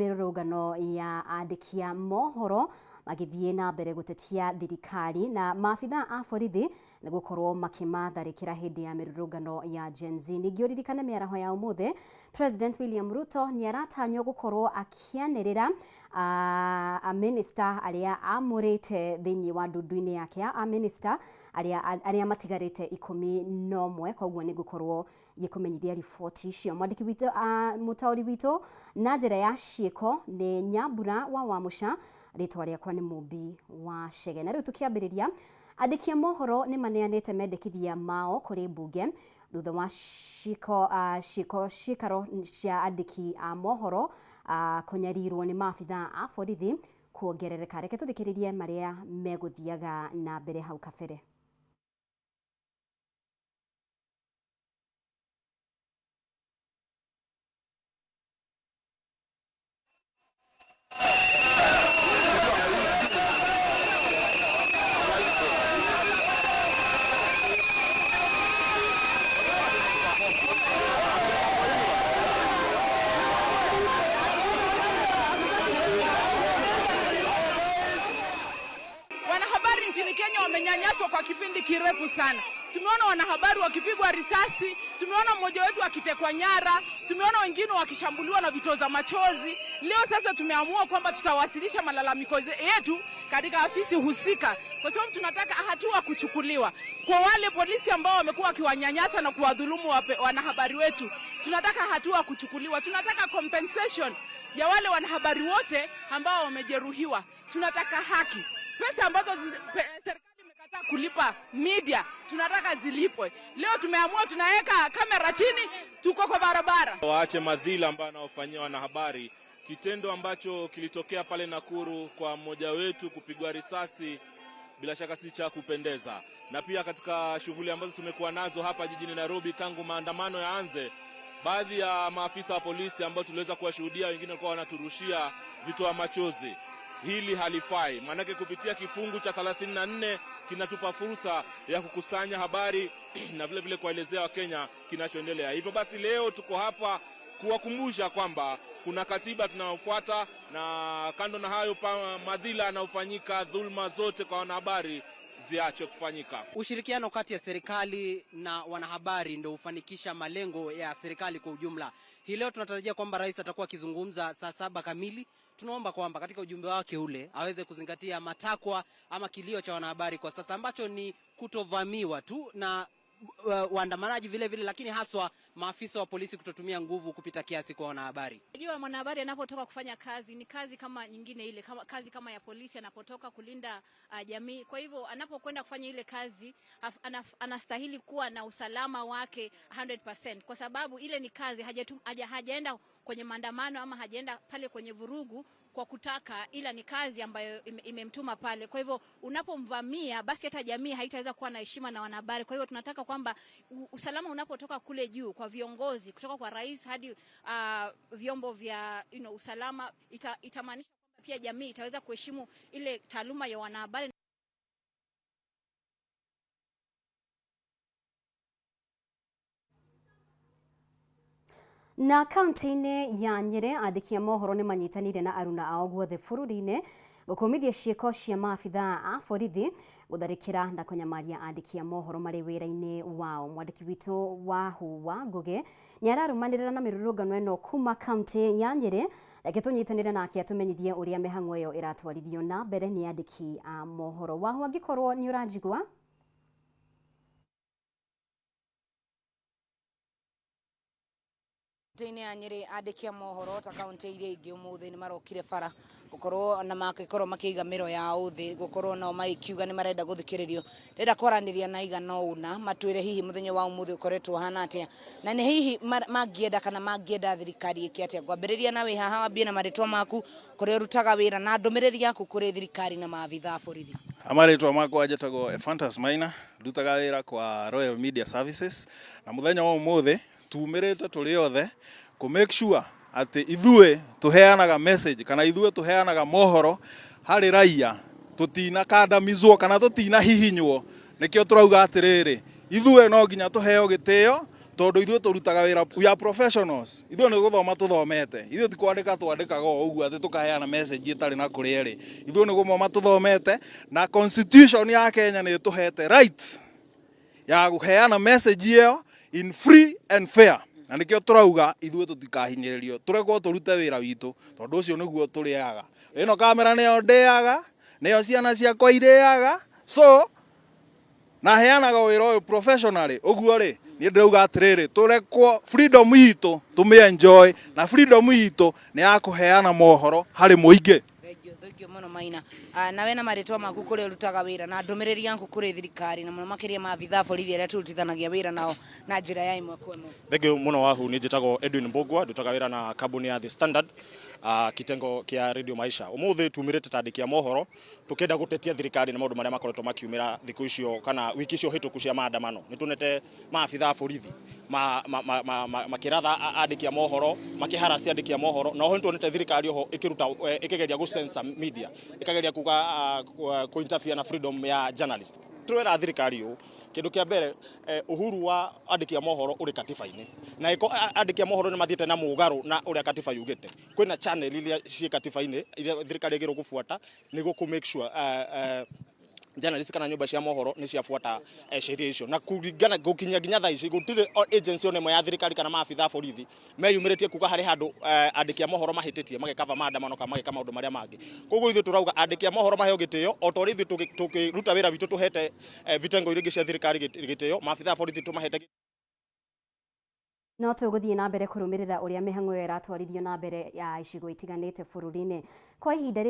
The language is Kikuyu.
mĩrũrũngano ya andĩki a mohoro magĩthiĩ na mbere gũtetia thirikari na maabitha a borithi nĩ gũkorwo makĩmatharĩkĩra hĩndĩ ya mĩrũrũngano ya Gen Z. Ningĩ ũririkane mĩaraho ya ũmũthĩ President William Ruto nĩ aratanywo gũkorwo akĩanĩrĩra amĩnĩsta arĩa amũrĩte thĩinĩ wa ndundu-inĩ yake ya amĩnĩsta arĩa arĩa matigarĩte 11, koguo nĩ ngũkorwo ngĩkũmenyithia riboti icio. Mwandĩki witũ, mũtaũri witũ na njĩra ya ciĩko nĩ Nyambura wa Wamũca, rĩtwa rĩakwa nĩ Mũmbi wa Chege. Na rĩu tũkĩambĩrĩria, andĩki a mohoro nĩ maneanĩte mendekithia mao kũrĩ mbunge thutha wa ciĩko ciĩko ciĩkaro cia andĩki a mohoro kũnyarirwo nĩ maabitha a borithi kuongerereka. Reke tũthikĩrĩrie marĩa megũthiaga na mbere hau kabere. Wanahabari nchini Kenya wamenyanyaswa kwa kipindi kirefu sana. Tumeona wanahabari wakipigwa risasi, tumeona mmoja wetu akitekwa nyara, tumeona wengine wakishambuliwa na vitoza machozi. Leo sasa tumeamua kwamba tutawasilisha malalamiko yetu katika afisi husika, kwa sababu tunataka hatua kuchukuliwa kwa wale polisi ambao wamekuwa wakiwanyanyasa na kuwadhulumu wanahabari wetu. Tunataka hatua kuchukuliwa, tunataka compensation ya wale wanahabari wote ambao wamejeruhiwa. Tunataka haki. Pesa ambazo serikali imekataa kulipa media, tunataka zilipwe. Leo tumeamua tunaweka kamera chini, tuko kwa barabara. Waache madhila ambayo anaofanyia wanahabari. Kitendo ambacho kilitokea pale Nakuru kwa mmoja wetu kupigwa risasi bila shaka si cha kupendeza. Na pia katika shughuli ambazo tumekuwa nazo hapa jijini Nairobi tangu maandamano yaanze, baadhi ya maafisa wa polisi ambao tuliweza kuwashuhudia, wengine walikuwa wanaturushia vitoa machozi. Hili halifai, maanake kupitia kifungu cha 34 kinatupa fursa ya kukusanya habari na vile vile kuwaelezea Wakenya kinachoendelea. Hivyo basi leo tuko hapa kuwakumbusha kwamba kuna katiba tunayofuata, na kando na hayo madhila yanayofanyika, dhulma zote kwa wanahabari ziache kufanyika. Ushirikiano kati ya serikali na wanahabari ndio hufanikisha malengo ya serikali kwa ujumla. Hii leo tunatarajia kwamba rais atakuwa akizungumza saa 7 kamili. Tunaomba kwamba katika ujumbe wake ule aweze kuzingatia matakwa ama kilio cha wanahabari kwa sasa, ambacho ni kutovamiwa tu na waandamanaji vile vile, lakini haswa maafisa wa polisi kutotumia nguvu kupita kiasi kwa wanahabari. Unajua, mwanahabari anapotoka kufanya kazi ni kazi kama nyingine ile, kama kazi kama ya polisi anapotoka kulinda jamii. Kwa hivyo anapokwenda kufanya ile kazi anastahili kuwa na usalama wake 100%, kwa sababu ile ni kazi, hajaenda kwenye maandamano ama hajaenda pale kwenye vurugu kwa kutaka, ila ni kazi ambayo imemtuma pale. Kwa hivyo unapomvamia basi hata jamii haitaweza kuwa na heshima na wanahabari. Kwa hivyo tunataka kwamba usalama unapotoka kule juu kwa viongozi, kutoka kwa rais hadi vyombo vya usalama, itamaanisha kwamba pia jamii itaweza kuheshimu ile taaluma ya wanahabari. Na kaunti-inĩ ya Nyĩrĩ, andĩki a mohoro nĩ manyitanĩire na aruna ao guothe bũrũri-inĩ gũkũmithia ciĩko cia maabitha a borithi gũtharĩkĩra na kũnyamaria andĩki a mohoro marĩ wĩra-inĩ wao. Mwandĩki witũ Wahu wa Ngũgĩ nĩ ararũmanĩrĩra na mĩrũrũngano ĩno kuma kaunti ya Nyĩrĩ. Reke tũnyitanĩre nake atũmenyithie ũrĩa mĩhang'o ĩyo ĩratwarithio na mbere nĩ andĩki a mohoro. Wahu, angĩkorwo nĩ ũranjigua. Kaunti-inĩ ya Nyĩrĩ, andĩki a mohoro ta kaunti iria ingĩ ũmũthĩ nĩ marokire bara gũkorwo na magĩkorwo makĩiga mĩro yao thĩ, gũkorwo nao magĩkiuga nĩ marenda gũthikĩrĩrio. Ndĩrenda kwaranĩria na aigana ũna matwĩre hihi mũthenya wa ũmũthĩ ũkoretwo ũhana atĩa, na nĩ hihi mangĩenda kana mangĩenda thirikari ĩke atĩa. Ngwambĩrĩria na wĩ haha, wambie na marĩtwa maku, kũrĩa ũrutaga wĩra, na ndũmĩrĩri yaku kũrĩ thirikari na maabitha a borithi. Marĩtwa makwa njĩtagwo Ephantus Maina, ndutaga wĩra kwa Royal Media Services, na mũthenya wa ũmũthĩ tumĩrĩte tũrĩ othe kũ make sure atĩ ithuĩ tũheanaga message kana ithuĩ tũheanaga mohoro harĩ raia, tũtinakandamizwo kana tũtinahihinywo. Nĩkĩo tũrauga atĩrĩrĩ, ithuĩ no nginya tũheo gĩtĩo. Tondu ithuĩ tũrutaga wĩra, we are professionals. Ithuĩ nĩ gũthoma tũthomete, ithuĩ ti kwandĩka twandĩkaga o ũguo atĩ tũkaheana message ĩtarĩ na kũrĩa ĩrĩ. Ithuĩ nĩ gũthoma tũthomete, na constitution ya Kenya nĩ ĩtũhete right ya kũheana message ĩyo in free and fair, na nĩkĩo tũrauga ithuĩ tũtikahinyĩrĩrio, tũrekwo tũrute wĩra witũ, tondũ ũcio nĩguo tũrĩaga. Ĩno kamera nĩyo ndĩaga, nĩyo ciana ciakwa irĩaga, so na heanaga wĩra ũyũ professionally. Ũguo rĩ, niĩ ndĩrauga atĩrĩrĩ, tũrekwo freedom itũ tũmĩ enjoy, na freedom itũ nĩ ya kũheana mohoro harĩ mũingĩ. Thank you, thank you mũno Maina. Nawe na marĩtwa maku, kũrĩa ũrutaga wĩra, na ndũmĩrĩri yaku kũrĩ thirikari na mũno makĩria maabitha a borithi arĩa tũrutithanagia wĩra nao na njĩra ya ĩmwe kwa ĩmwe. Thank you mũno Wahu. Niĩ njĩtagwo Edwin Mbugua, ndutaga wĩra na kambuni ya The Standard, kitengo kĩa Radio Maisha. Ũmũthĩ tumĩrĩte ta andĩki a mohoro tukĩenda gũtetia thirikari na maũndũ marĩa makoretwo makiumĩra thikũ icio kana wiki icio hĩtũku cia maandamano. Nĩ tuonete maabitha a borithi makĩratha andĩki a mohoro, makĩharacia andĩki a mohoro, na oho nĩ tuonete thirikari oho ĩkĩruta ĩkĩgeria gũ media, ĩkageria kuga kũ interfere na freedom ya journalist. Tũrera thirikari ũũ, kĩndũ kĩa mbere, uhuru wa andĩki a mohoro ũrĩ katiba-inĩ, na ĩko andĩki a mohoro nĩ mathiĩte na mũgarũ na ũrĩa katiba yugĩte. Kwĩna channel iria ciĩ katiba-inĩ iria thirikari ĩgĩrĩirwo gũbuata nĩguo kũ make sure journalist kana nyũmba cia mohoro nĩ ciabuata sheria icio. Na kũringana gũkinyia nginya thaa ici, gũtirĩ agency ona ĩmwe ya thirikari kana maabitha a borithi meyumĩrĩtie kuga harĩ handũ andĩki a mohoro mahĩtĩtie magĩkaba maandamano kana magĩka maũndũ marĩa mangĩ. Koguo ithuĩ tũrauga andĩki a mohoro maheo gĩtĩo o ta ũrĩa ithuĩ tũkĩruta wĩra witũ tũhete vitengo iria ingĩ cia thirikari gĩtĩo, maabitha a borithi tũmahete. No tũgũthiĩ na mbere kũrũmĩrĩra ũrĩa mĩhang'o ĩyo ĩratwarithio na mbere ya icigo itiganĩte bũrũri-inĩ kwa ihinda rĩrĩ.